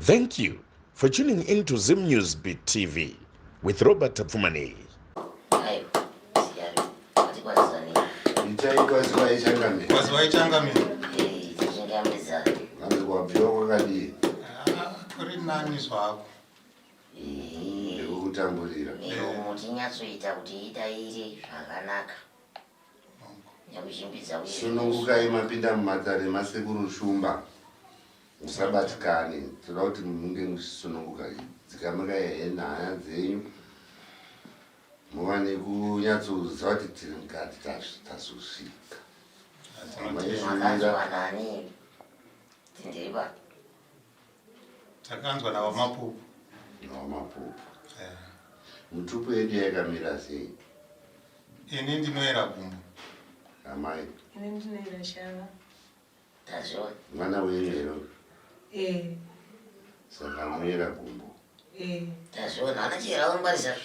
Thank you for tuning in to Zim News Beat TV with Robert Tapfumaneyi. Itai kwaziwai changamire. Kwaziwai changamire. Eh, tichingambidzana. Hanzi kwabviwa kwakadii? Ah, kuri nani zvako. Eh, Ndikukutamburira. miromo tinyatsoita kuti idaire zvakanaka. Nekuchimbidza uye. Sunungukai mapinda mumatare masekuru Shumba. Musabatikane. Toda kuti munge muchisununguka. Dzikamirai henhaya dzenyu. Muva nekunyatsoziva kuti tiri mukati tazosvika. Makanzwa nani? Tindiripa. Takanzwa naVaMapupu. NaVaMapupu. Eh. Mutupo yedu yakamira sei? Ini ndinoera gumbo. Amai. Ini ndinoera shava. Tazviona. Mwana wenyu here? Eh. Saka anoera gumbo. Eh. Tazviona. Ana chihera vangwarisa.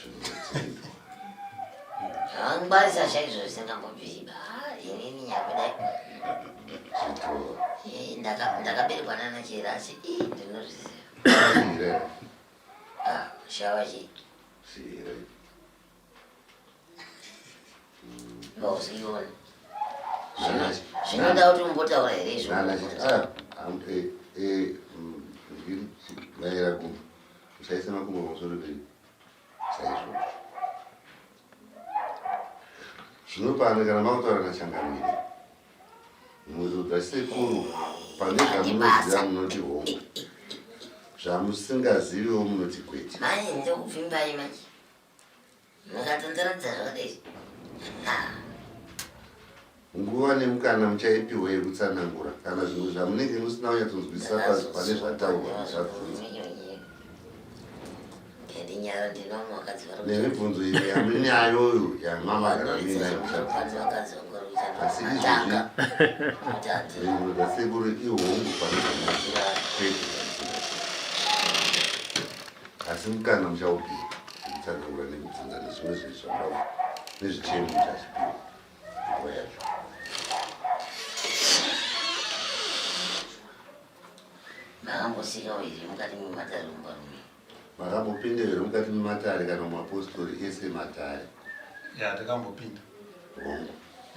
Vangwarisa chaizvo zvisingambobviri. Ah, inini nyakudai. Zvitoro. Eh, ndakaberekwa nana chihera asi ii ndinozviziva. Chihera. Ah, shava chii? Chihera. Vausiona. Zvinoda kuti umbotaura here izvo? Vaira kumba. Usaise makumbo pamusoro pedu. Saizvozvo. Zvino pano kana makutaura nachangamire. Muzodza sekuru pane zvamunoziva munoti hongu. Zvamusingaziviwo munoti kwete. Manje ndokupfimbai manje. Mukatondiratidza zvakadai. Nguva nemukana muchaipiwa yekutsanangura kana zvimwe zvamunenge musina kunyatsonzwisisa pane zvataurwa muchabvunza. Nemibvunzo imwe yamunayoyo yamama kana muinayo muchabvunza. Asi izvozvi mhinduro dzasekuru ihongu pane zvamunoziva kwete zvamusingazivi. Asi mukana muchaupiwa wekutsanangura nekubvunza nezvimwe zvinhu zvamunoda nezvichemo muchazvipiwa nguva yacho. Makambosikawo here mukati mematare mumbarume? Makambopinda here mukati mematare kana mumapostori ese matare? Ya, takambopinda. Hongu.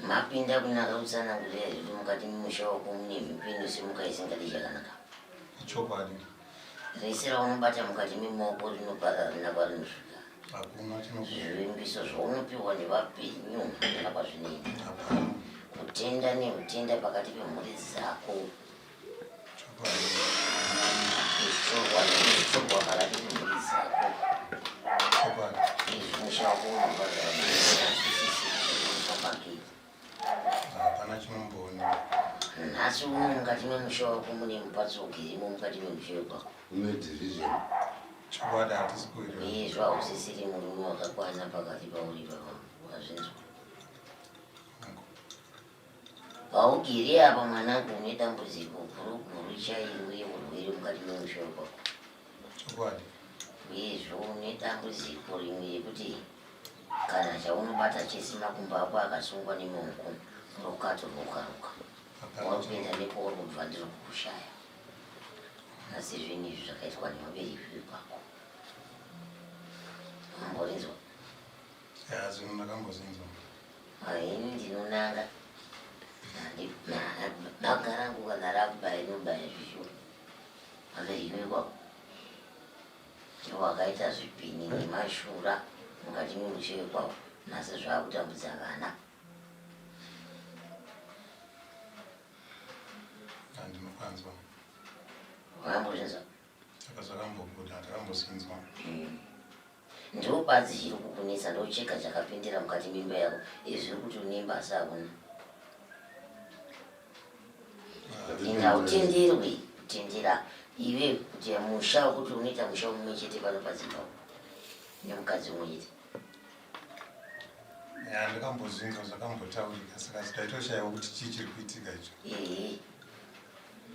Mapinda kunaka kutsanangurira here kuti mukati memusha wako mune mhepo inosimuka isingadi chakanaka? Ichokwadi. Rese raunobata mukati memaoko rinoparara rina kwarinosvika. Hakuna chinobuda. Zvivimbiso zvaunopiwa nevapenyu hakuna kwazvinoenda. Hapana. Kutenda nekutenda pakati pemhuri dzako. Chokwadi. Kushorwa nekushorwa pakati pemhuri dzako. Chokwadi. Izvi musha wako unoparara zvisisi pagate. Hapana chinomboonekwa. Nhasi uno mukati memusha wako mune mupatso ugirimo mukati memusha wekwako. Une division. Chokwadi hatisi kuwirirana. Uyezve hausisiri murume wakakwana pakati pauri baba wazvinzwa. Paugiri apa mwanangu une dambudziko guru guru chairo uye urwere mukati memusha wekwako. Chokwadi. Uyezve une dambudziko rimwe rekuti Kana chaunobata chese makumbo ako akasungwa nemaoko rukato ruka ruka. Wauri kuenda nekwauri kubva ndiri kukushaya. Asi zvinhu izvi zvakaitwa nevabereki vekwako. Wamborinzwa? Ya, zvinhu ndakambozvinzwa. Ini ndinonanga. Banga rangu kana rakubaya rinobaya zvishuwa. Vabereki vekwako. Ndiwo wakaita zvipini nemashura mukati memushe wekwavo nhasi zvakutambudza vana. Andinopanzwa. Wakambozvinzwa? Saka zvakambobuda takambozvinzwa. Ndiwo badzi chiri kukunetsa ndochega chakapindira mukati memba yako izvi zviri kuti unemba asi hakuna. Ende hautenderwi kutendera iwe kuti musha wekuti unoita musha mumwe chete pano padzimba nemukadzi umwe chete. Ya, ndakambozvinzwa zvakambotaurika saka ndaitoshaiwa kuti chii chiri kuitika icho. Ehe.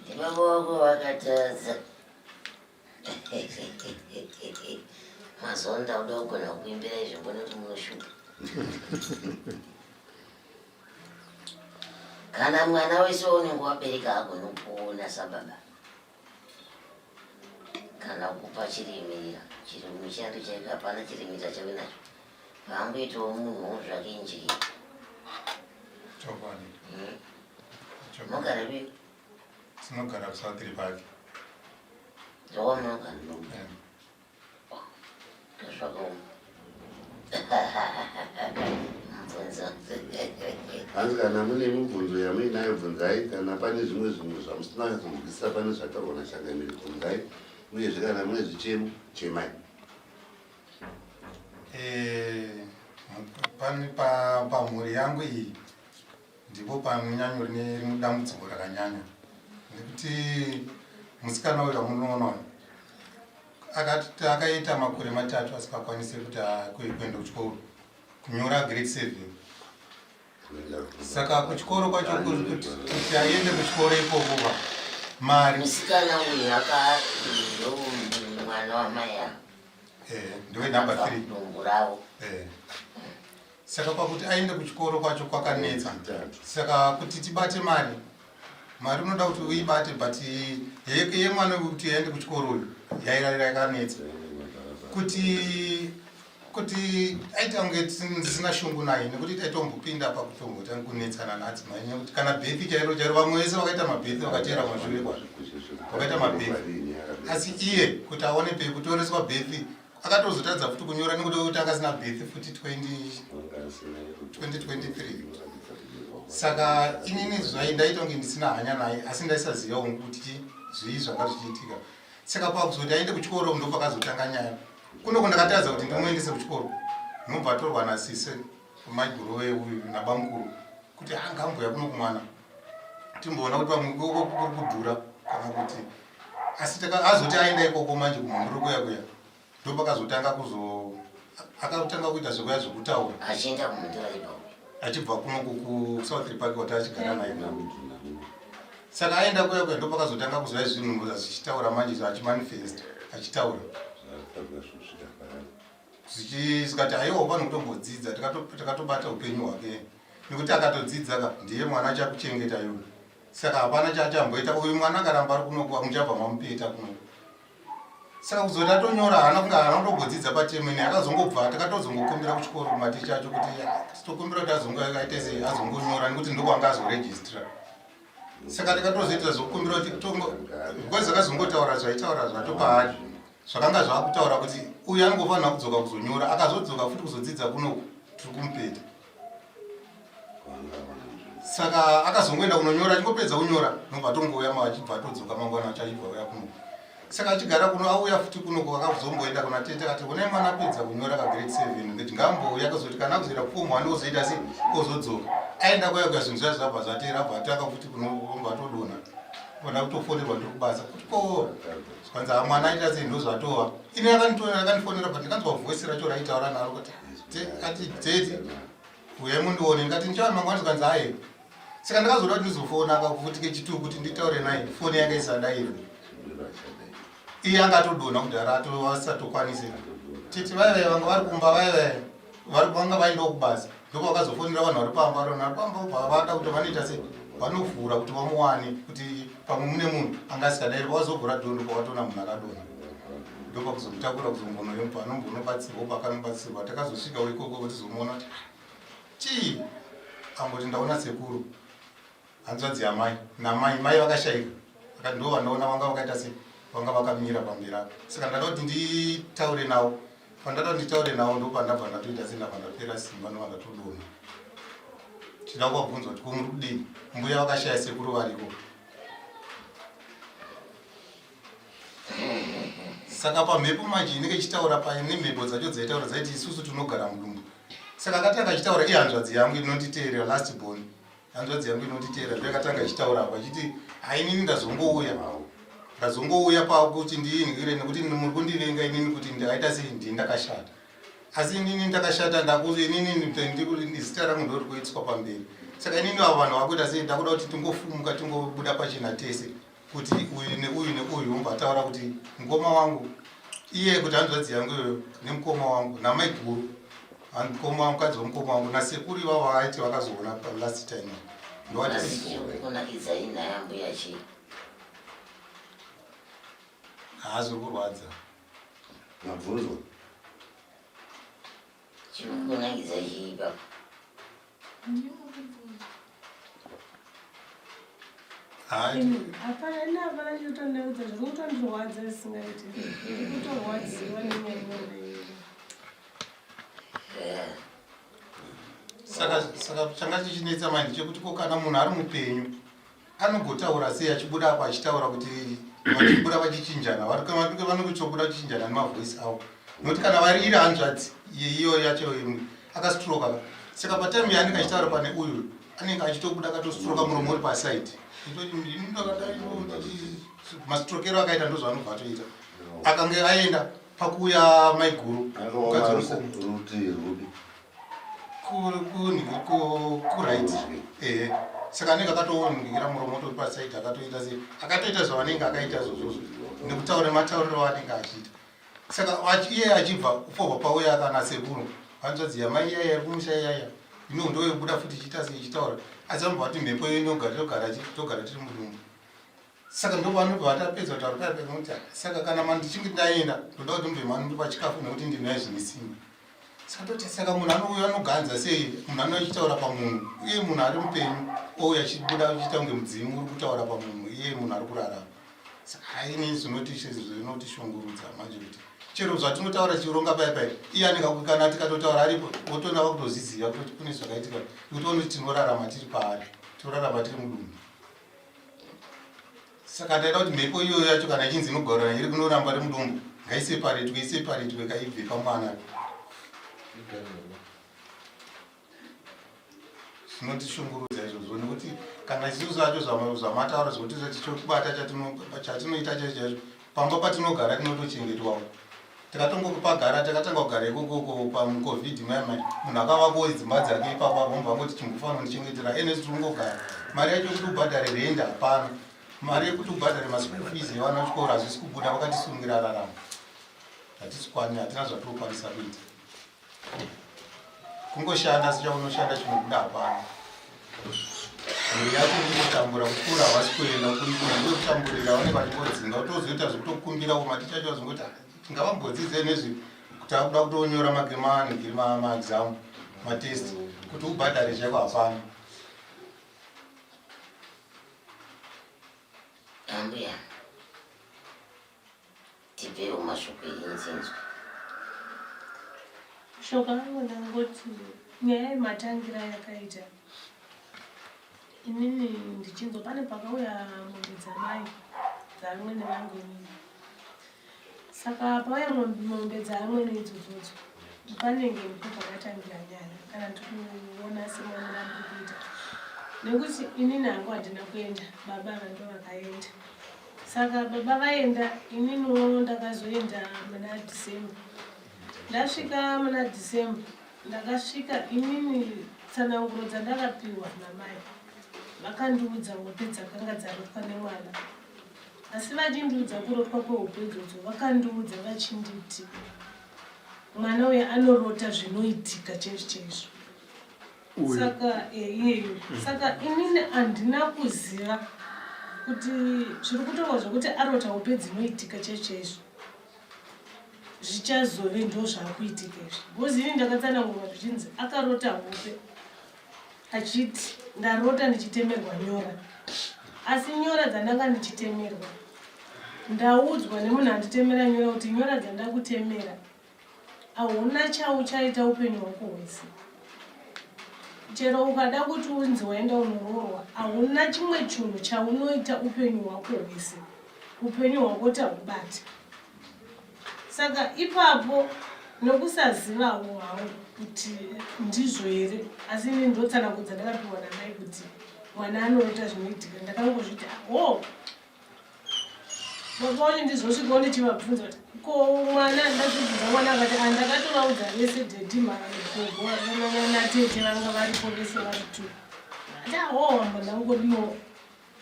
Ndibaba wako vakatadza. Mazuva ndakuda kugona kuimbira izvi mbone kuti munoshupa. Kana mwana wese waunenge wabereka haagoni kukuona sababa. Kana kupa chiremerera chiri mishando chaiko hapana chiremerera chave nacho. Vangoitawo munhuwo zvake njee. Chokwadi. Chokwadi. Mogara vi Tinogara kuSouth Park. ndokwamunogara. Eh. Zvakaoma. Mubvunzo. Hanzi kana mune mibvunzo yamuinayo bvunzai, kana pane zvimwe zvinhu zvamusina kunzwisisa pane zvataurwa nachangamire bvunzai, uyezve kana mune zvichemo chemai. Eh, pamhuri yangu iyi ndipo panonyanyori nedambudziko rakanyanya nekuti musikana uyu wamunoona uyu akaita makore 3 asingakwanisi kuti kuenda kuchikoro kunyora grade 7. Saka kuchikoro kwacho kuti aende kuchikoro ikoko va mari. Musikana uyu aka ndo mwana wamai ava. Ndiwe number 3. Dumbu ravo. Saka pakuti aende kuchikoro kwacho kwakanetsa. Saka kuti tibate mari, mari unoda kuti uibate, but yemwana kuti aende kuchikoro uyu yairarira yakanetsa kuti aita kunge ndisina shungu naye, nekuti taitombopinda pakutombotanga kunetsana naadzimai, nekuti kana birth chairo chairo vamwe vese vakaita mabirth vakateera kumashure kwazvo vakaita mabirth, asi iye kuti aone pekutoreswa birth akatozotadza futi kunyora nekuti kuti akasina birth futi 2023. Saka inini zvai ndaita kunge ndisina hanya naye, asi ndaisazivawo kuti zvii zvanga zvichiitika. Saka pakuzoti aende kuchikoro ndo pakazotanga nyaya kunoko. Ndakatadza kuti ndimuendese kuchikoro, nobva atorwa nasise maiguru uyu nabamukuru kuti angamboya kuno kumwana timboona kuti pamwe ikoko kuri kudhura kana kuti. Asi azoti aenda ikoko manje kumhunduru kuya kuya ndo pakazotanga kuzo akatanga kuita zvekuya zvekutaura. Achienda kumhunduru achibva kupi? Achibva kuno kuSouth Park wati achigara naye. Saka aenda kuya kuya ndo pakazotanga kuzova zvinhu zvichitaura manje, achimanifest achitaura zvikati aiwa pano kutombodzidza. Takatobata upenyu hwake nekuti akatodzidza ka ndiye mwana achakuchengeta iwe. Saka hapana chaachamboita uyu mwana akaramba ari kunoku, muchabva mamupeta kunoku. Saka kuzoti atonyora haana kunge haana kutombodzidza patemene. Akazongobva takatozongokumbira kuchikoro kumaticha acho kuti tokumbira kuti azongoaite sei azongonyora nekuti ndokwanga azorejistira. Saka tikatozoita zvokukumbira kuti because akazongotaura zvaitaura zvatopaari zvakanga zvakutaura kuti uyu anongofanira kudzoka kuzonyora. Akazodzoka futi kuzodzidza kunoku tiri kumupeta. Saka akazongoenda kunonyora, achingopedza kunyora nobva atongouya achibva atodzoka mangwana acho achibva uya kunoku. Saka achigara kuno auya futi kunoku akazomboenda kuna tete akati onai mwana apedza kunyora kagrade 7 nditi ngaambouya akazoti kana akuzoita form 1 ozoita sei ozodzoka. Aenda kuya kuya zvinhu zviya zvabva zvatera abva atanga futi kunoomba atodonha ona kutofonerwa ndiri kubasa kuti ko zvikanzi ha mwana aita sei ndozvatova ini akandifonera but ndikanzwa voice racho raitaura naro kuti ati tete uyai mundione. Ndikati ndichauya mangwana. Zvikanzi aye. Saka ndakazoda kuti ndizofona akafuti kechituu kuti nditaure naye, foni yanga isadairwe. Iye angatodonha kudhara asatokwanise. Tete vaive vanga vari kumba vaive vanga vaendawo kubasa ndopavakazofonera vanhu vari pamba. Vanhu vari pamba vobva vada kuti vanoita sei vanovhura kuti vamuwane kuti pamwe mune munhu anga asikadairi. Pavazovhura dhondo pavatoona munhu akadonha ndopakuzomutakura kuzombonoyopa anombonobatsirwa paakanobatsirwa. Takazosvikawo ikoko tizomuona kuti chii amboti ndaona sekuru hanzvadzi yamai namai mai vakashaika. Akati ndo vandaona vanga vakaita sei vanga vakamira pamberi apo. Saka ndada kuti nditaure navo. Pandada kuti nditaure navo ndopandabva ndatoita sei ndabva ndapera simba ndobva ndatodonha. Tida kuvabvunza kuti ko muri kudini mbuya vakashaya sekuru variko. Saka pamhepo manje inenge ichitaura paine mhepo dzacho dzaitaura dzaiti isusu tinogara mudumbu. Saka akatanga achitaura ihanzvadzi yangu inonditeerera, last born, hanzvadzi yangu inonditeerera, ndo yakatanga ichitaura apo achiti hainini ndazongouya pakuti ndiinhire nekuti muri kundivenga inini kuti ndakaita sei ndii ndakashata. Asi inini ndakashata ndaku inini zita rangu ndori kuitiswa pamberi. Saka inini avo vanhu vakuita sei ndakuda kuti tingofumuka tingobuda pachena tese kuti uyu neuyu neuyu wobva ataura kuti mukoma wangu iye kuti hanzvadzi yangu iyoyo nemukoma wangu namaiguru mukoma wangu mukadzi wemukoma wangu nasekuru ivavo vaiti vakazoona last time ndowati. Asi chiri kukunakidzai naye ambuya chii? Haa zviri kurwadza. Mabvunzo. Chiri kunakidza chii ipapo? Hapana ini hapana chinotondiudza zviri kutondirwadza zvisingaiti. Ndiri kutorwadziwa nenyaya iyoyo. Saka saka changa chichinetsa manje chekuti ko kana munhu ari mupenyu anogotaura sei achibuda apo achitaura kuti vachibuda vachichinjana vanokuchobuda vachichinjana nemavoice avo nokuti kana vari iri hanzvadzi iyoyo yacho imwe akastroka saka patime yaanenge achitaura pane uyu anenge achitobuda akatostroka muromo uri paside mastrokero akaita ndozvaanobva atoita akange aenda pakuuya maiguru kuright ehe saka anenge akatoongira muromo utori pasaidi akatoita sei akatoita zvavanenge akaita zvozvozvo nekutaura matauriro anenge achiita saka iye achibva ufobva pauya kana sekuru hanzvadzi yamai iyaya iri kumusha iyaya ino ndoyobuda futi ichiita sei ichitaura asi vanobva vati mhepo iyo inogara togara tiri mudumbu Saka ndovanobva vatapedza kutaura paya paya kuti saka kana mandichinge ndaenda ndoda kuti mubve manondipa chikafu nekuti ndinaye zvine simba. Saka toti saka munhu anouya anoganza sei munhu anouya achitaura pamunhu uye munhu ari mupenyu ouya achibuda achiita kunge mudzimu uri kutaura pamunhu iye munhu ari kurarama. Saka haini zvinotishungurudza manje kuti chero zvatinotaura chironga paya paya iye anenge kana tikatotaura aripo votoona vakutozviziva kuti kune zvakaitika nekuti vanoti tinorarama tiri paari torarama tiri mudumbu. Saka ndaida kuti mhepo iyoyo yacho kana ichinzi inogara iri kunoramba ri mudumbu ngaiseparetwe iseparetwe kaibve pamwana. Zvinotishungurudza izvozvo nekuti kana isusu zvacho zvamataura zvekuti tichokubata chatinoita chaicho chaicho pamba patinogara tinotochengetwawo takatongopagara takatanga kugara ikokoko pamucovid maya maya munhu akavakawo dzimba dzake ipapo apo mubva angoti chimbofanira kundichengetera ene tirikungogara mari yacho yekuti ubhadhare rent hapana mari yekuti ubhadhare maschool fees evana vechikoro hazvisi kubuda vakatisungira raramo hatisi kwani hatina zvatinokwanisa kuita Kungoshanda asi chaunoshanda chinobuda hapana. Mhuri yako kungotambura kuchikoro havasi kuenda kutamburira vanenge vachingodzinga kutozoita zvekutokumbira kumaticha acho vazongoti ah, tingavambodzidze nezvi kuti akuda kutonyora maanigiri maexam matest kuti ubhadhare chaiko hapana. Ambuya. Tipewo mashoko enyu tinzwe. Shoko rangu ndangoti nyaya yematangira yakaita inini ndichinzwa pane pakauya mombe dzamai dzaamwene vangu inini saka pauya mombe dzaamwene idzodzodzo panenge ndipo pakatangira nyaya kana ndikuona semaonero andiri kuita nekuti inini hangu handina kuenda baba ava ndo vakaenda Saka baba vaenda ininiwo ndakazoenda muna December. Ndasvika muna December ndakasvika inini tsananguro dzandakapiwa namai vakandiudza hope dzakanga dzarotwa nemwana asi vachindiudza kurotwa kwehope idzodzo vakandiudza vachinditi mwana uyo anorota zvinoitika chaizvo chaizvo saka eh, iyeyu mm. saka inini handina kuziva kuti zviri kutorwa zvekuti arota hope dzinoitika chaizvo chaizvo zvichazove ndo zvaakuitika izvi bcause ini ndakatsanangurwa zvichinzi akarota hope achiti ndarota ndichitemerwa nyora asi nyora dzandanga ndichitemerwa ndaudzwa nemunhu anditemera nyora kuti nyora dzandakutemera Hauna chauchaita upenyu hwako hwese. Chero ukada kuti unzi waenda unoroorwa, hauna chimwe chinhu chaunoita upenyu hwako hwese. Upenyu hwako tahubata. Saka ipapo nokusazivawo hangu kuti ndizvo here, asi ini ndotsanangudza ndakapiwa namai kuti mwana anoita zvinoitika, ndakangozviti oh Baba wacho ndizosvikawo ndichivabvunza kuti ko mwana ndazvibvunza mwana akati ah, ndakatovaudza vese dhedhi magogo natete vanga varipo vese vari two ati ahohamba ndangodiwo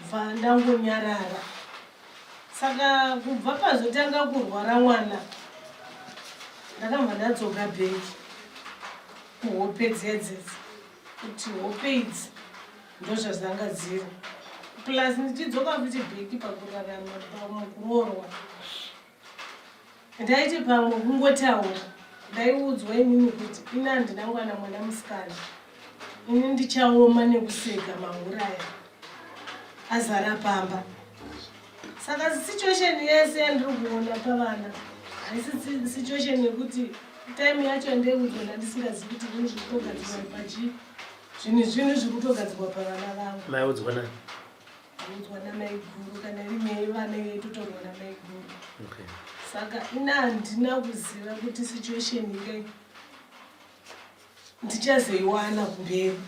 bva ndangonyarara saka kubva pazotanga kurwara mwana ndakabva ndadzoka bheki kuhope dzedzedzi kuti hope idzi ndozvazanga dziri plus ndichidzoka futi bheki pakurarama pamukuroorwa. Ndaiti pamwe kungotaura ndaiudzwa inini kuti ini handina mwana mwana musikana ini ndichaoma nekuseka mahuraya azara pamba saka situation yese yandiri kuona pavana haisi situation yekuti time yacho ndeiudzwa ndandisingazivi kuti zvinhu zviri kutogadzirwa pachii zvinhu zvinhu zviri kutogadzirwa pavana vangu maiudzwa nani Udzwa namaiguru kana iri nyaya yevana yaitotaurwa namaiguru. Okay. Saka ina handina kuziva kuti situation ingai ndichazoiwana kumberi.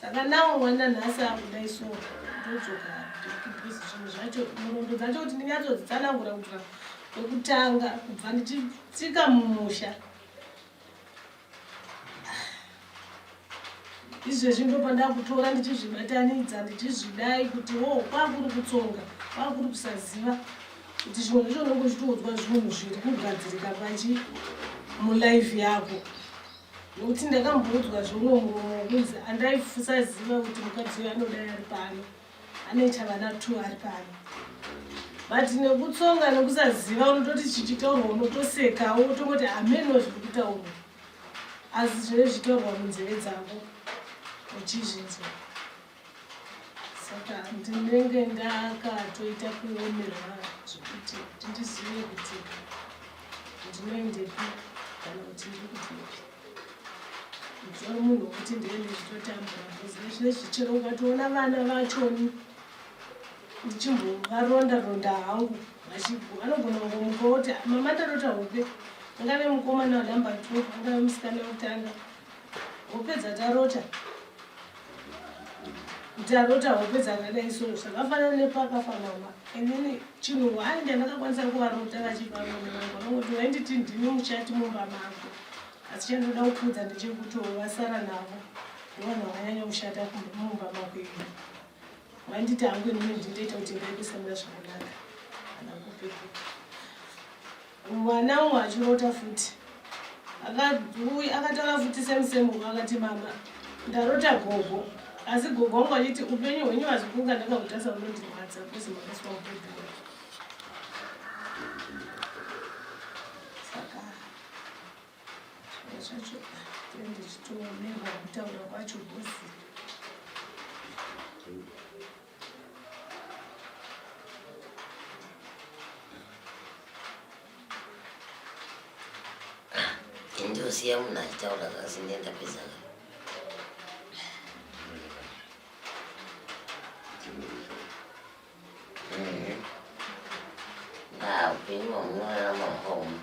Saka nawo mwana nhasi akudai so ndodzoka back because zvinhu zvacho murondo dzacho kuti ndinyatsodzitsanangura kubva kwekutanga kubva ndichitsika mumusha Izvezvi ndopandakutora ndichizvibatanidza ndichizvidai kuti wo kwakuri kutsonga kwakuri kusaziva kuti zvimwe zvacho unenge uchitoudzwa zvinhu zviri kugadzirika pachi mulife yako nokuti ndakamboudzwa zvimwe muromo wekunzi andaisaziva kuti mukadzi uyo anodai ari pano anoita vana two ari pano but nekutsonga nekusaziva unototi chichitaurwa unotosekawo utongoti hameno zviri kutaurwa asi zvinenge zvichitaurwa munzeve dzako uchizvinzwa saka ndinenge ndakatoita kuomerwa zvekuti kuti ndizive kuti ndinoendepi kana kuti ndiri kubvepi nditori munhu wekuti ndee ndichitotambura because nezvinezvi chero ukatoona vana vachoni ndichimbovaronda ronda hangu vanogona kungomuka woti mama ndarota hope angave mukomana wanumber two angave musikana wekutanga hope dzatarota ndarota hope dzakadai so zvakafanana nepakafa mama inini chinhu one chandakakwanisa kuvarota vachipa vana vangu vanongoti wainditi ndini muchati mumba mako asi chandoda kukuudza ndechekuti vasara navo ndovanhu vakanyanya kushata mumba mako iyo Wanditi hangu inini ndinoita kuti imba yedu isamira zvakanaka kana kupepuka. Mwana umwe achirota futi akataura futi same same akati mama ndarota gogo asi gogo wangu achiti upenyu hwenyu hazikunga ndakakutarisa unondirwadza kuzi makaiswa mubhedhura saka zvacho ndichitoomerwa kutaura kwacho bosi Ndosiya munhu achitaura zvasi ndendapedza Ah, upenyu hwamunorarama hwakaoma.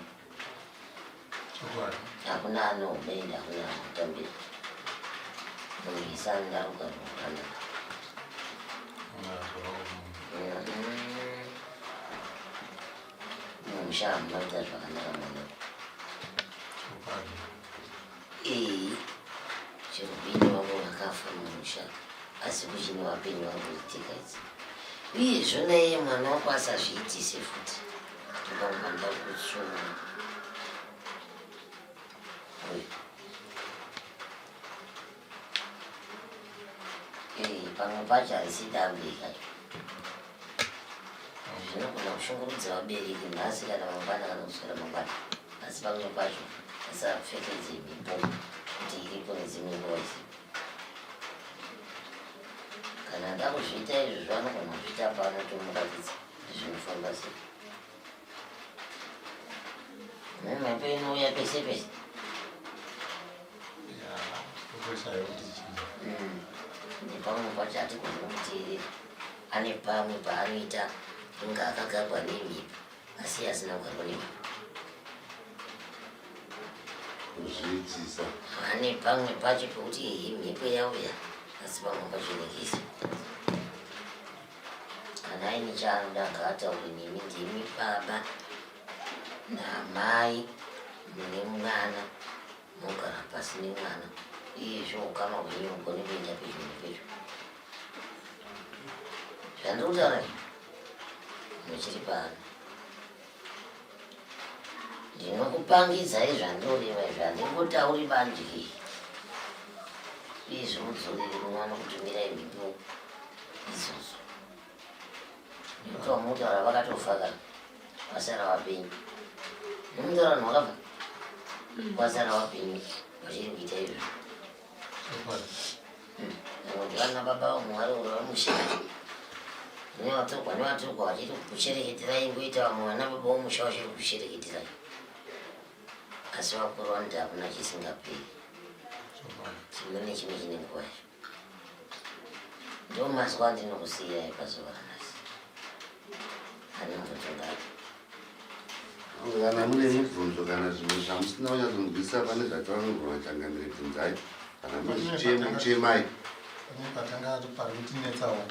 Chokwadi. Hakuna anoubenda, hakuna anotambira. Munhu wese anoda rugare rwakanaka. Mumusha hamuna kuita zvakanaka mwana. Chokwadi. Ee, chero kuine vamwe vakafa mumusha asi kuchine vapenyu vari kuitika idzi. Uyezve naiye mwana wako asazviitise futi. Ndopamwe ndakutsuma. Uyu. Ee, pamwe pacho haisi dambe kacho. Zvinogona kushungurudza vabereki nhasi kana mangwana kana kuswera mangwana. Asi pamwe pacho asapfekedze mhepo kuti iripo nedzimwe nguva isipo. Kana ada kuzviita izvozvo anogona kuzviita pano tomuratidza kuti zvinofamba sei. Mhepo inouya pese pese. Nepamwe pacho hatigoni kumuteerera. Ane pamwe paanoita kunge akagarwa nemhepo asi asina kugarwa nemhepo. Kuzviitisa. Ane pamwe pacho pekuti iyi mhepo yauya asi pamwe pacho inenge isipo. Kana aine chaanoda ngaataure nemi ndimi baba namai mune mwana mogara pasi nemwana uyezve ukama hwenyu hugone kuenda pedyo nepedyo zvandiri kutaura muchiri pano ndinokupangidzai zvandoreva izvi handingotauri bandyi uyezve mudzorere kumwana kutumirai mhipo idzodzo nekuti vamutaura vakatofa ka vasara vapenyu. Nomutaura vanhu vakafa kwasara wapenyu vachiri kuita izvo. Nekuti vana baba vamwe vari vamusha nevatorwa nevatorwa vachiri kushereketerai ngoita vamwe vana baba vomusha vachiri kushereketerai asi vakuru vanoti hakuna chisingaperi chimwe nechimwe chine nguva yacho ndo mazwa andinokusiyirai pazuva ranhasi ane mubvunzo ngati Kana mune mibvunzo kana zvimwe zvamusina kunyatsonzwisisa pane zvataurwa changamire bvunzai kana mune zvichemo chemai. Pane patanga pari kutinetsawo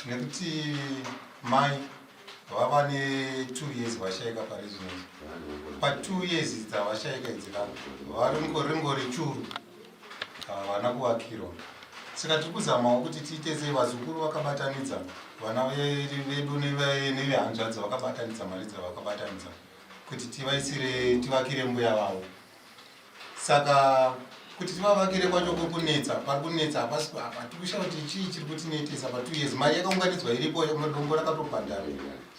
nekuti mai vava ne two years vashaika pari zvino pa two years dzavashaika idzi ka ringori churu havana kuvakirwa saka tiri kuzamawo kuti tiite sei vazukuru vakabatanidza vana vedu nevehanzvadzi vakabatanidza mari dzavakabatanidza kuti tivaisire tivakire mbuya vavo saka kuti tivavakire kwacho kuri kunetsa pari kunetsa hapasi apa tiri kushaya kuti chii chiri kutinetesa pa two years mari yakaunganidzwa iripo dombo rakatobhadharwa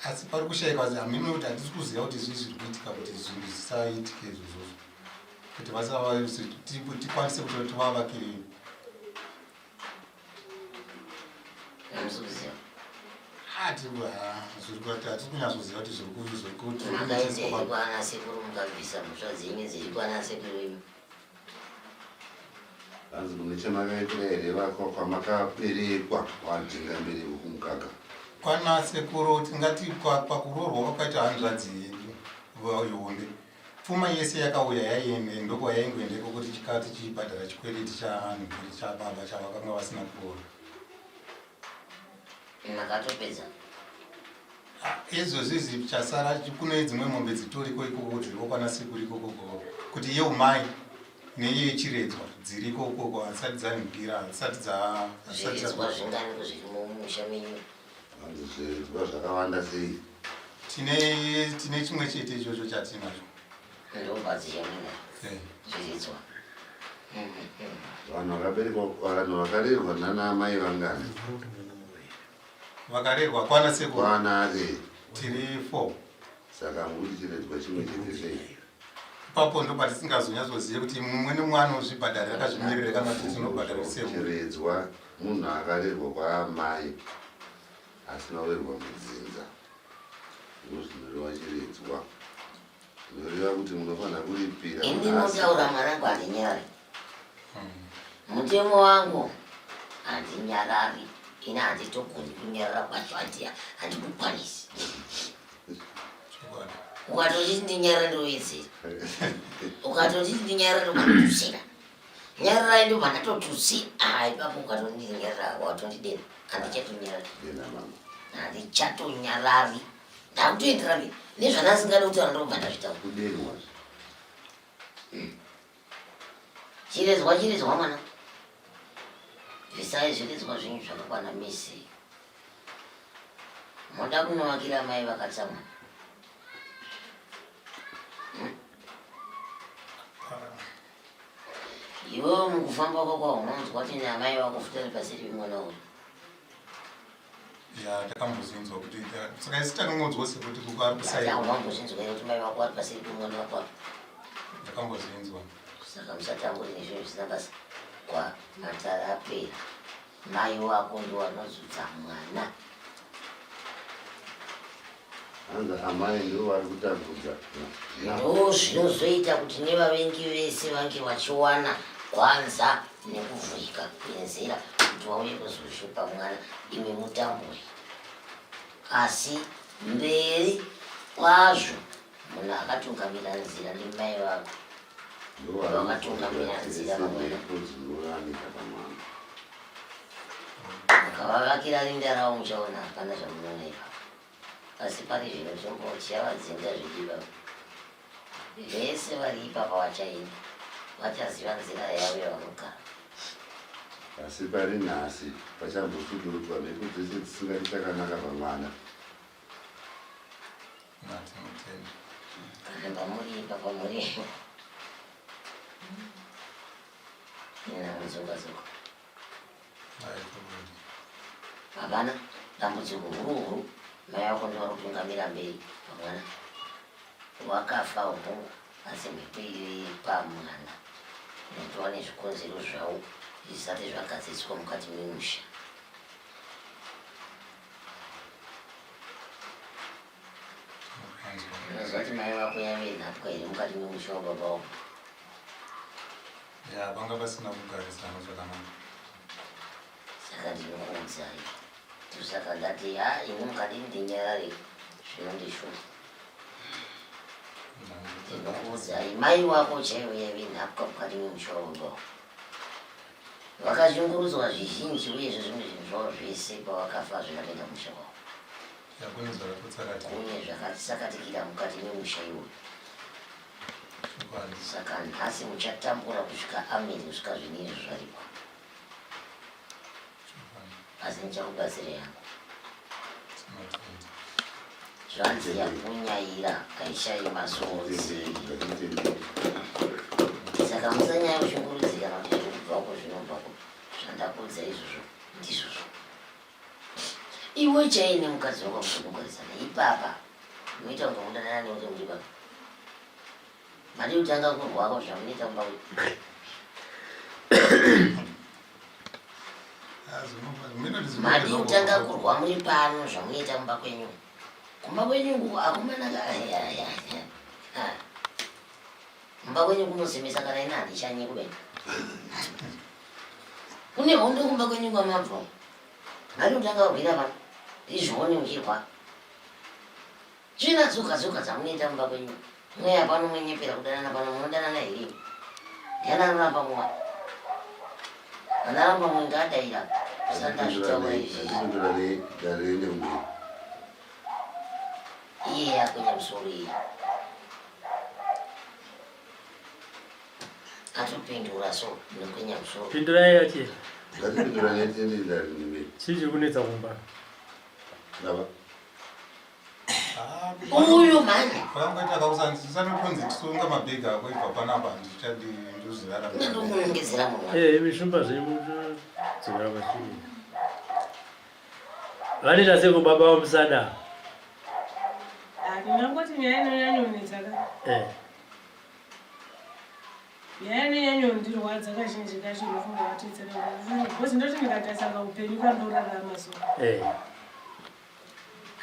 asi pari kushaikwa hameno kuti hatisi kuziva kuti zvii zviri kuitika kuti zvinhu zvisaitike izvozvozvo kuti tikwanise kuti tivavakire hatisi kunyatsoziva kuti zvirikuti kwana sekuru mukabvisa mhosva dzenyu dziri kwana sekuru imi hanzi mune chamakaitira here vakwa kwamakaberekwa wadzinga mbereko kumukaka kwana sekuru tingati pakuroorwa kwakaita hanzvadzi yedu ihombe Pfuma yese yakauya yaiende ndokwayaingoenda ikoko tichikava tichibhadhara chikwereti chanhuri chababa chavakanga vasina kuroora. Makatopedza? Izvozvi izvi chasara kune dzimwe mombe dzitoriko ikoko dziriko kwana sekuru ikoko kuti yeumai neyechiredzwa dziriko ukoko hadzisati dzanhugira hadzisati dza Zviredzwa zvingani kuzviri mumusha menyu? Hanzi zviredzwa zvakawanda sei? Tine tine chimwe chete ichocho chatinacho. Ndobadziyamina. Eh. Zviredzwa. Vanhu vakaberekwa vanhu vakarerwa nana amai vangani? Vakarerwa kwana sekuru. Kwana eh. Tiri 4. Saka mukuti chiredzwa chimwe chete sei? Ipapo ndopatisingazonyatsozive kuti mumwe nemumwe anozvibhadharira akazvimirira kana kuti tinobhadhara sekuru. Chiredzwa Munhu akarerwa kwaamai asina kurerwa mudzinza ndozvinoreva chiredzwa zvinoreva kuti munofanira kuripira Ini ndinotaura mwanangu handinyarari. Mutemo wangu handinyarari. Ini handitogoni kunyarara kwacho handi handikukwanisi. Ukatoti ndinyarara ndowedzera. Ukatoti ndinyarara ndokututsira. Nyararai ndobva ndatotutsi ah ipapo ukatondindinyarara watondidena handichatonyarari handichatonyarari ndakutoendera mberi nezvandasingadi kutaura ndobva ndazvitaura chiredzwa chiredzwa mwana bvisai zviredzwa zvenyu zvakakwana mese moda kunovakira mai vakatsamwa Iwewe mukufamba kwako unonzwa kuti namai vako futi ari paseri pemwana uyu. Ya, takambozvinzwa kuti saka isu takangonzwa sekuti kuko ari kusaida. Takambozvinzwa here kuti mai vako vari paseri pemwana wako apa? Takambozvinzwa. Saka musatambure nezvinhu zvisina basa. Kwa matara apera. Mai wako ndiwo anozudza mwana. Hanzi amai ndivo vari kutambudza. Ndo zvinozoita kuti nevavengi vese vange vachiwana gwanza nekuvhurika kwenzira kuti vauye kuzoshupa mwana imi mutambure. Asi mberi kwazvo munhu akatungamira nzira ndimai vako. Vakatungamira nzira pamwana. Mukavavakira rinda ravo muchaona hapana zvamunoona ipapo. Asi pari zvino timbochavadzinga zvidi ipapa. Vese vari ipapa vachaenda vachaziva nzira yavo yavanogara. Asi pari nhasi pachambosudurudzwa mhepo dzese dzisingadi chakanaka pamwana. Kana pamuri ipapa muri inamudzoka dzoka. Hapana dambudziko huru huru mai vako ndivari kutungamira mberi pamwana. Wakafa hongu asi mhepo iyoyo iri pamwana nekuti wane zvikonzero zvawo zvisati zvagadziriswa mukati memusha. Unoziva kuti mai vako yave nhapwa here mukati memusha wababa wako? Ya, panga pasina kugarisana zvakanaka. Saka ndinokuudzai. Saka ndati ha ini mukadi ndinyarare zvinondishuma. Ndinokuudzai mai wako chaivo yaive nhapwa mukati memusha wababa wako. Vakashungurudzwa zvizhinji uyezve zvimwe zvinhu zvavo zvese pavakafa zvakatoenda kumusha kwavo. Kune zvakatsakatikira mukati memusha iwoyo. Saka nhasi muchatambura kusvika ameni kusvika zvinhu izvo zvaripwa. Asi ndichakubatsira yangu. Zvanzi yakunyaira haishayi masodzi. Saka musanyanya kushungurudzika kana kuti zviri kubva uko zvinobva uko. Zvandakuudza izvozvo ndizvozvo. Iwe chaiye nemukadzi wako munogarisana ipapa munoita kunge munodanana nekuti muri papa. Madii kutanga kurwako zvamunoita kumba kwenyu. Madii kutanga kurwa muri pano zvamunoita kumba kwenyu. Kumba kwenyu uku akomana ka Kumba kwenyu kunosemesa kana ini handishanyi kudai. Kune hondo kumba kwenyu kwamabva. Ngati kutanga kurwira pano. Ndizvione uchirwa. Tsvina dzoga dzoga dzamunoita mumba kwenyu. Mweya pano mwenyepera kudanana pano munodanana here? Ndiani anoramba mumwe? Anoramba mumwe ngaadaira. Usandazvitaura izvi. Iye yakwenya musoro iye. Atopindura so nokwenya musoro. Pindurai achi. Ngatipindura netiende dare ndimbe. Chii chiri kunetsa kumba? Baba. Uyu mhani. Pakangoita kakusanotonzi tisunga mabhegi ako ibva panapa handichadi ndozirara. Ndokunongedzera munhu. Eh, mishumba zvenyu mudzokera pachii. Vanoita seko baba vamusada. Ah, ndingangoti nyaya inonyanyonetsa ka. Eh. Nyaya inonyanyondirwadza kazhinji kacho ndofunga vatetsera because ndoti ndikatarisa kaupenyu kandorarama so. Eh.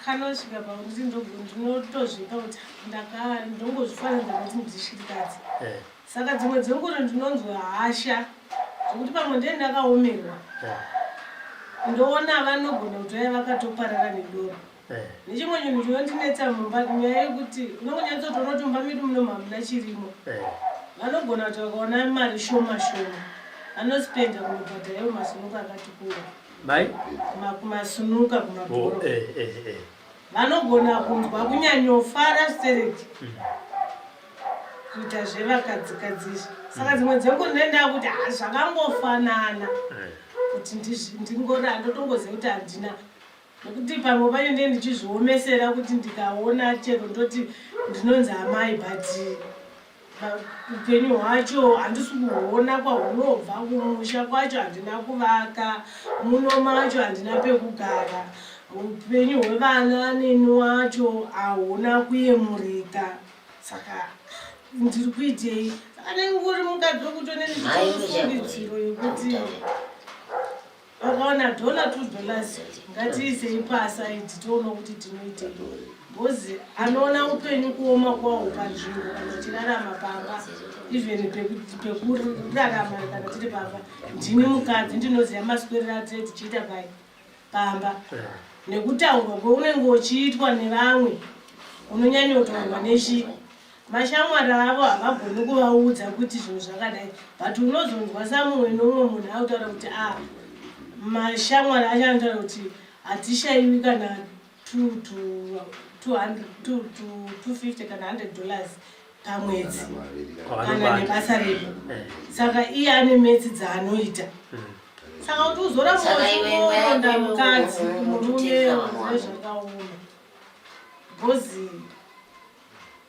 Kanosvika pakuti ndinotozvipa kuti ndaka ndongozvifananidza kuti ndishirikadzi. Eh. Saka dzimwe dzenguva ndinonzwa hasha zvekuti pamwe ndiye ndakaomerwa eh. ndoona vanogona kuti vaya vakatoparara nedoro eh. nechimwe chinhu chinondinetsa mumba nyaya yekuti unongonyatsotoona kuti mumba medu muno hamuna chirimo eh. vanogona kuti vakaona mari shoma shoma vanospenda kunobhadhara iwo masunuka akati kura kumasunuka kumabhoro oh, Vanogona kunzwa kunyanyofara stereki kuita zvevakadzikadzi izvi. Saka dzimwe dzenguva ndinenge ndakuti ah, zvakangofanana eh. kuti ndingori handotongoziva kuti handina nekuti pamwe pacho ndee ndichizviomesera kuti ndikaona chero ndoti ndinonzi amai but Upenyu hwacho handisi kuhuona kwahunobva, kumusha kwacho handina kuvaka, muno macho handina pekugara. Upenyu hwevana neni wacho hahuna kuyemurika. Saka ndiri kuitei? Saka ndingori mukadzi wekutonendichifungidziro yekuti Vakaona dollar $2 ngatiisei pasaidi toona kuti tinoitei bhozi anoona upenyu kuoma kwawo panzvimbo kana uchirarama pamba even pekurarama kana tiri pamba ndini mukadzi ndinoziva maswerero atire tichiita pai pamba nekutaurwa kweunenge uchiitwa nevamwe unonyanyotaurwa nechi Mashamwari avo havagoni kuvaudza kuti zvinhu zvakadai but unozonzwa samumwe nomumwe munhu akutaura kuti a ah, mashamwari acho anotaura kuti hatishaiwi kana 250 kana 100 dollars pamwedzi kana nebasa redu eh. saka iye ane metsi dzaanoita hmm. saka kuti uzoramba mukadzi murume zvakaoma bhozi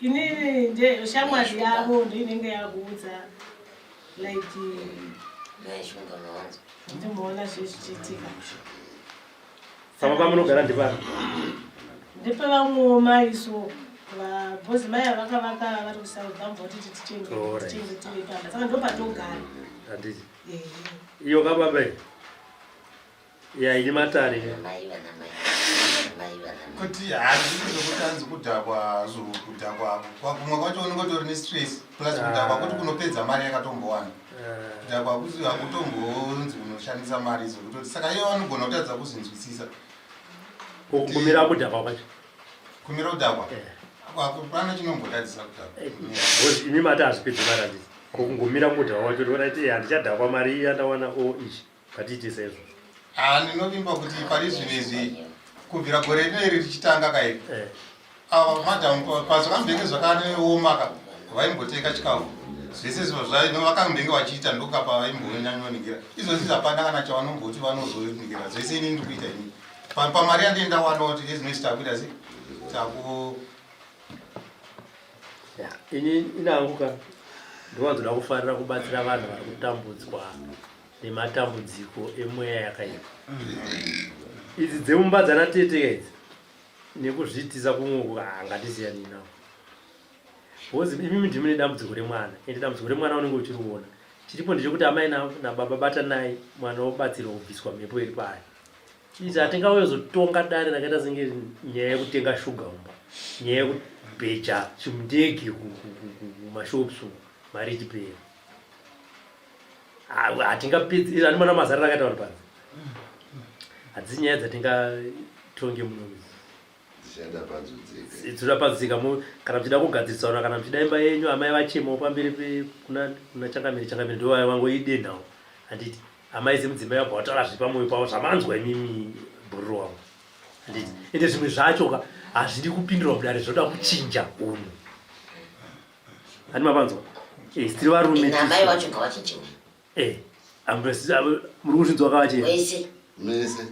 Inini nde shamwari yavo ndoinenge yakuudza like ndimboona zvezvichiitika. Pamba pamunogara ndepapi? Ndepevamwewo mai so Because mai avakavaka vari kuSouth vambva kuti tichengetewe pamba saka ndo patogara. Handiti. Iyo kababa iyi. Ya ini matare. Kuti hazvisi zvekuti anzi kudhakwa kudhakwa kumwe kwacho unenge utori nestress plus kudhakwa kuti kunopedza mari yakatombowana. Ah. Kudhakwa kuzi hakutombonzi unoshandisa mari idzo kutoti saka iye vanogona kutadza kuzvinzwisisa. Kumira kudhakwa kwacho. Kumira kudhakwa? Eh. Hapana chinombotadzisa kudhakwa. Eh, because imi mati hazvipedzi mari handiti. Ko kungomira kudhakwa kwacho ndikuona kuti eh, handichadhakwa mari iya ndawana o ichi. Ngatiite saizvozvo. Ah, ndinovimba kuti pari zvino izvi kubvira gore rino iri richitanga kairi. Eh. Ava madam pazvakambenge zvakaoma ka vaimboteka chikafu zvese izvo zvaino vakambenge vachiita ndokapa vaimbonyanyoningirira izvozvi hapana kana chavanomboti vanozoningira zvese ini ndiri kuita ini pamari yandii ndawana kuti ezvinoisi takuita se taku ini inangu ka ndowanzoda kufarira kubatsira vanhu vari kutambudzwa nematambudziko emweya yakaipa idzi dzemumba dzana tete idzi nekuzviitisa kumwe uku ah, ngatisiyanei nawo because imimi ndimi nedambudziko remwana ende dambudziko remwana unenge uchiriona chiripo ndechekuti amai nababa batanai mwana wobatsirwa kubviswa mhepo iri paari izvi hatingauyozotonga dare rakaita senge nyaya yekutenga shuga mumba nyaya yekubheja chimundege kumashops uku mari ichipera hatingapedzi izvi andimona mazariro akaita vanhu panze hadzisi nyaya dzatingatonge muno dzinoda panzika kana muchida kugadzirisana kana muchida imba yenyu amai vachemawo pamberi kuna changamire changamire ndo vangoidenhawo handiti amai semudzimai vabva vataura zviri pamwoyo pavo zvamanzwa imimi bhururu wangu handiti ende zvimwe zvacho ka hazvidi kupindurwa mudare zvinoda kuchinja unhu Hani mapanzwa? Eh, tiri varume. Na mai wacho ngawachinjiwe. Eh, muri kuzvinzwa kavachena. Wese. Mese.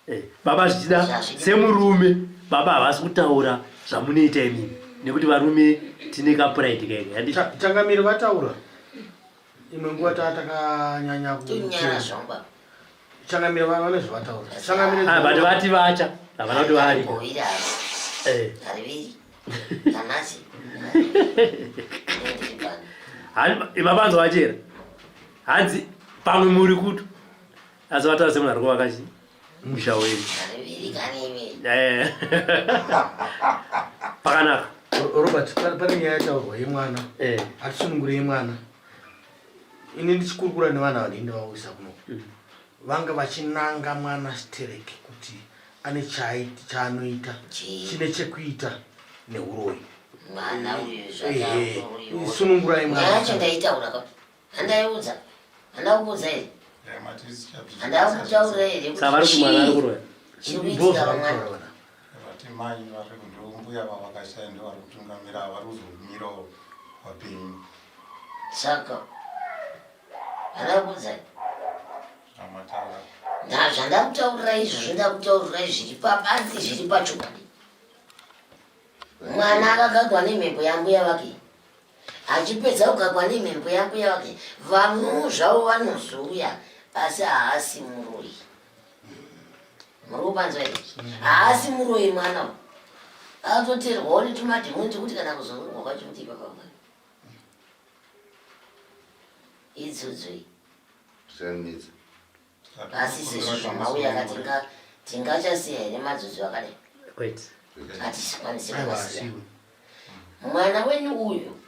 Eh, baba zvichida semurume baba havasi kutaura zvamunoita imimi nekuti varume tine kapride kaika. Handiti? Changamire vataura. Imwe nguva taa takanyanya kunyara zvangu baba. Changamire vane zvavataura. Changamire. Ah, but vati vacha. Havana kuti vari. Eh. Hariviri. Nanhasi. Hani mapanzo vachera. Hanzi pamwe muri kutu. Asi vataura semunhu ari kuvaka chi musha wenyu. Eh. Pakanaka. Robert, pane nyaya yataurwa yemwana. Eh. Atisunungure yemwana. Ini ndichikurukura nevana vanhu ndavauyisa kuno. Vanga vachinanga mwana sterek kuti ane chaanoita chine chekuita neuroyi. Mwana uyu zvakauriwa. Sunungurai mwana. Nyaya yacho ndaitaura ka. Handaiudza. Handakuudza here? Handakutaurira here kuti Saka vari kuti mwana ari kuroya. chiri kuitika pamwana? Vati mai vari ndombuya vavakashaya ndo vari kutungamira vari kuzomirawo vapenyu. Saka handakuudzai. Zvandakutaurirai izvozvo ndakutaurirai zviri pabanzi zviri pachokwadi. Mwana akagagwa nemhepo yambuya vake. Achipedza kugagwa nemhepo yambuya vake, vamwewo zvavo vanozouya asi haasi muroyi. Muri kupanzwa here? Haasi muroyi mwana uyu. Akatoterwawo netumadhimoni tekuti kana kuzororwa kwacho kuti ipapa mwana. Idzodzo iyi. Zvanetsa. Asi sezvo zvamauya ka tinga tingachasiya here madzodzo akadai? Kwete. Hatisikwanisi kuvasiya. Mwana wenyu uyu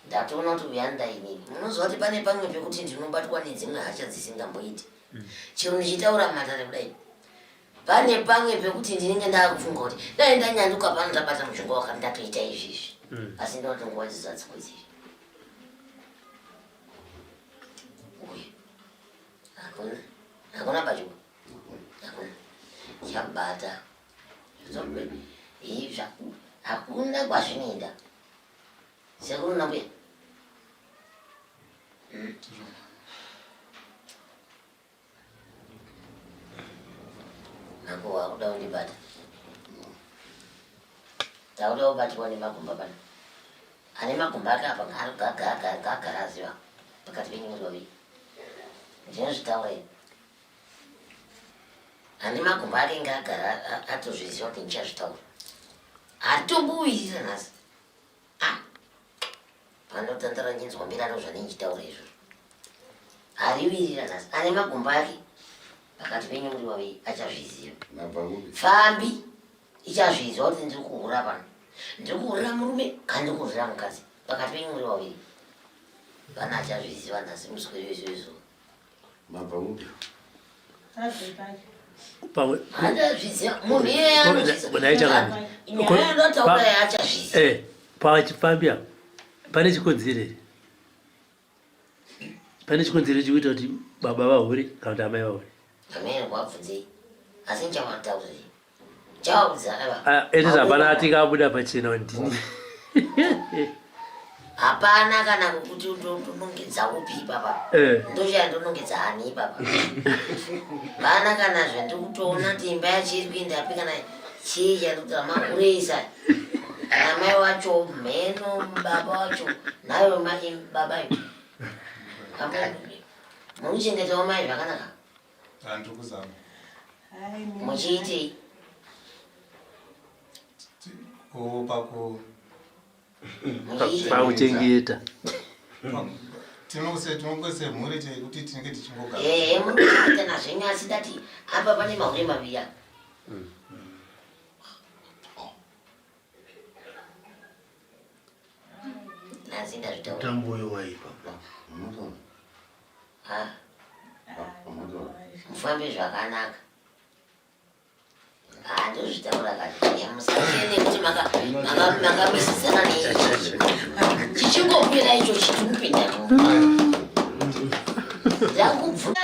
ndatoona kuti uyu anoda inini. Munoziva kuti pane pamwe pekuti ndinobatwa nedzimwe hasha dzisingamboiti. Chero ndichitaura matare kudai. Pane pamwe pekuti ndinenge ndaakufunga kuti dai ndanyanduka pano ndabata mushonga wakati ndatoita izvi izvi. Asi ndinoti nguva dzidzo hadzikodzeri. Uyu. Hakuna. Hakuna pacho. Hakuna. Chabata. Izva. Hakuna kwazvinoenda. Sekuru nambuya. Mambo wakuda kundibata. Takuda kubatirwa nemagumba pano. Ane magumba ake apa ngaagara aziva pakati penyu muri vaviri. Ndinozvitaura ini. Ane magumba ake ngaagara atozviziva kuti ndichazvitaura. Hatitombowirirana nhasi. Vanotandara ndinzwa mbirano zvanenjitaura izvozvo. Ariwirira nhasi ane magumba ake pakati penyu muri vaviri achazviziva. Fambi ichazviziva kuti ndiri kuhura pano. Ndiri kuhurira murume kana ndiri kuhurira mukadzi pakati penyu muri vaviri. Vana achazviziva nhasi muswere wese wezuva. Mabva kupi? Pamwe Achazviziva munhu iyeye anozviziva. Nyaya yandotaura achazviziva. Eh, pachifambi apa pane chikonzero here? Pane chikonzero chekuita kuti baba vahure kana kuti amai vahure? Amene kwabvunzei asi nichavataurire. Chavaudza ava. Ah, ende hapana atingabuda pachena ndini. Hapana kana kuti ndonongedza upi ipapa. Eh. Ndochaya ndonongedza ani ipapa. Vana kana zvandikutoona kuti imba yacho iri kuenda api kana chii chandikutora makuresa. Namai wacho mheno baba wacho nayo mai baba yo. Munochengetawo mai zvakanaka. Handiri kuzama. Muchiitei? Paku Pakuchengeta. tinose tinongose mhuri chekuti tinenge tichingogara. Ehe munochengeta nazvenyu asi ndati apa pane mahure maviri apa. Nhasi ndazvitaura. Mutambo uyo waipa. Ha? Mufambe zvakanaka. Handozvitaura kati musachene kuti makamisisana nei. Chichingopera icho chichikupinda. Ndakubvunza.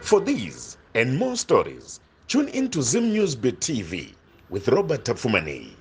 For these and more stories, tune in to Zim News Bit TV with Robert Tafumani.